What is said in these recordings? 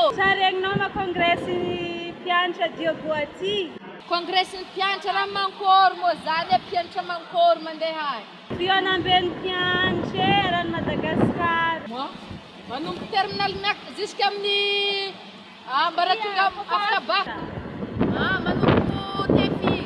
ô! Tsara regninao ma kongresy ny mpianatra Diogo aty. Kongresy ny mpianatra raha mankôry moa zany e mpianatra mankôry mandeha agny. Fihaonamben'ny mpianatra e eran'i Madagasikara. Moa manomboka terminale miak jusqu'à amin'ny Ambaratonga afaka bac. Ah, manompo TFI.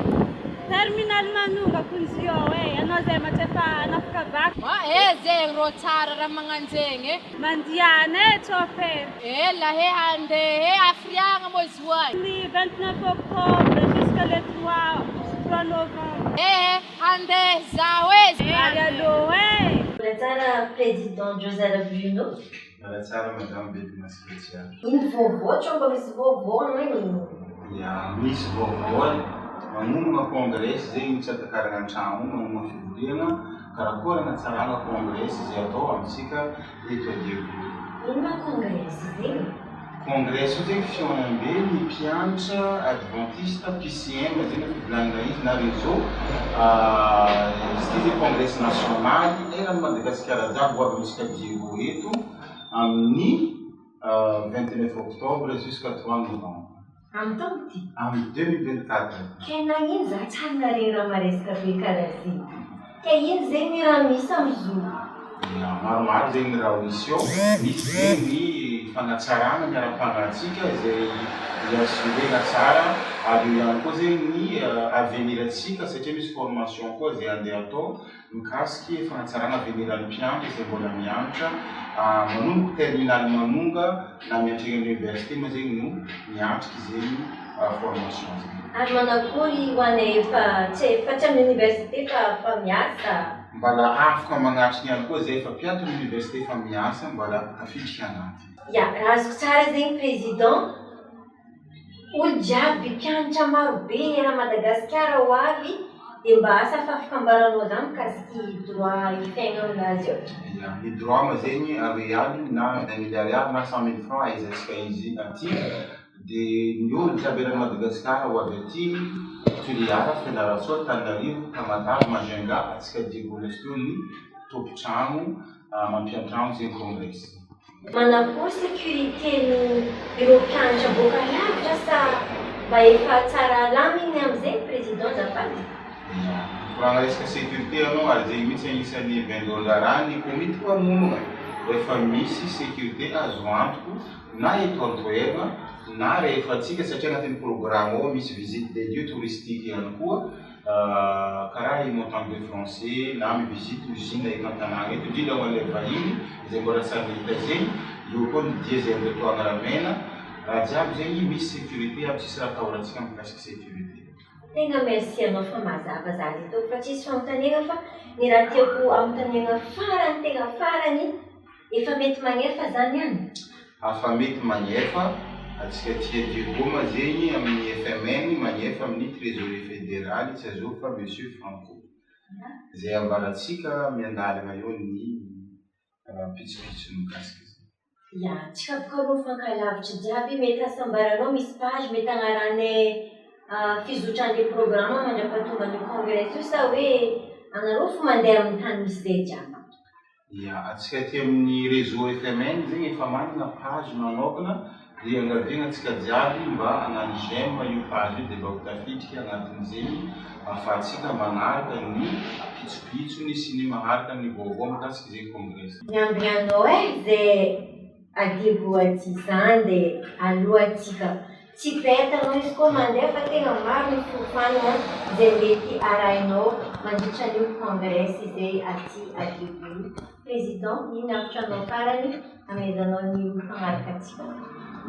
Terminal manonga konzy ao e. Anao zay matsy efa anafaka bac. Ah, eh zegny rô tsara raha magnanjegny e. Mandiana e tsôfa e. Ela he handeha e, hafiriagna moa izy io ay. Ny 29 octobre jusqu'à le 3 3 novembre. Eh, handeha zaho e. Ary alô e. Mbola tsara Président Josala Bruno. Miala tsara madame Bedy Masiketsy a. Ino vaovao tsao mba misy vaovao anao e. Ya misy vaovao e, manomana congrès zegny tsy atakarana antragno manomana fivoriagna karakory anatsarana congrès izay atao amintsika eto a Diego. Ino ma congrès zegny? Congrès io zegny fihaonambe ny mpianatra adventiste PCM zegny fivolagnana izy na réseau izy ity zegny congrès nasionaly eran'i Madagasikara jiaby ho avy amintsika Diego eto amin'ny 29 octobre jusqu'à 3 novembre. Amin'ny taona ity? Amin'ny 2024. Kay nagnino za tsy ary nahare raha maresaka be karaha zegny? Kay ino zegny ny raha misy amizao? Ya, maromaro zegny ny raha ho hisy eo. Misy zegny ny fagnatsarana ny ara-pagnahintsika izay hi-assurer-na tsara ary eo ihany koa zegny ny avenir-ntsika satria misy formation koa izay andeha atao mikasiky fanatsarana avenir-n'ny mpianatra izay mbola mianatra manomboka terminale manonga na miatrika ny université moa zegny no miatriky zegny formation zegny. Ary manakory ho anay efa tsy efa tsy amin'ny université fa fa miasa? Mbala afaka magnatrika ihany koa zay fa mpianatra amin'ny université efa miasa mbala tafiditra agnaty. Ya, raha azoko tsara zegny président, Olo jiaby mpianatra maro be eran'i Madagasikara ho avy dia mba asa fa afaka ambaranao zany mikasiky droit hifaigna aminazy io? Ya, ny droit moa zegny ariary na 20 mille ariary na 100 mille francs ahaizantsika izy aty, de ny olo jiaby eran'i Madagasikara ho avy aty, Toliara, Fianarantsoa, Antananarivo, Tamatave, Majunga, antsika Diego Resto ny tompon-tragno mampiantragno zegny congrès. Manakory sécurité ny ireo mpianatra boaka lavitra sa mba efa tsara alamigny amizay président azafady? Ya, mikoragna resaka sécurité anao ary zegny mihitsy agnisan'ny vaindohan-draharaha ny komity mpanomagna rehefa misy sécurité azo antoko na eto an-toerana na rehefa antsika satria agnatin'ny programme ao misy visite des lieux touristiques ihany koa Karaha i Montagne de Français na mi-visite usine eto an-tanàna eto, indrindra ho an'ilay vahiny izay mbola tsy ary nahita zegny, eo koa ny dia izay andeha tohagna Ramena, raha jiaby zegny misy sécurité aby tsisy raha atahorantsika mikasika sécurité. Tegna merci anao fa mazava za le toko fa tsisy fanontaniagna fa ny raha tiako anontaniagna farany tegna farany Efa mety magnefa zany an! Afa mety magnefa, atsika tia Diego ma zegny amin'ny FMN magnefa amin'ny trésorier fédéral tsy azoko fa monsieur Franco. Zay ambaratsika miandalagna eo ny pitsopitsony mikasika izay. Ya, tsika boka aloha mifankalavitry jiaby, mety hasambaranao misy page mety agnaranay fizotran'le programme mandrapahatonga an'io congrès io sa hoe anareo fo mandeha amin'ny tany misy zay jiaby? Ya, antsika aty amin'ny réseau FMN zegny efa manana page manokana dia iangaviagna antsika jiaby mba hagnano j'aime io page io dia mba ho tafiditra agnatin'izegny ahafahantsika magnaraka ny pitsopitsony sy ny maharaka ny vaovao mikasika izay congrès. Miambigna anao eh zay adibo aty zany de aloha atsika Tsy bête anao izy koa mandeha fa tegna maro ny fiofanana izay mety arahinao mandritra an'io congrès izay aty Adibo io. Président, ino ny hafatra anao farany amezanao ny olo mpanaraka antsika?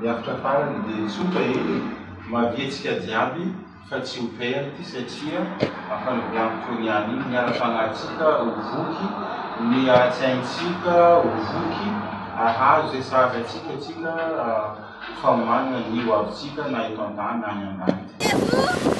Ny hafatra farany dia tsotra e, mavia tsika jiaby fa tsy ho perte satria afa-nivolaniko teo niany iny, ny ara-panahintsika ho voky, ny ara-tsaintsika ho voky, ahazo izay sahaza antsika tsika. Ho fanomanana ny ho avintsika na eto an-tany na any an-danitra.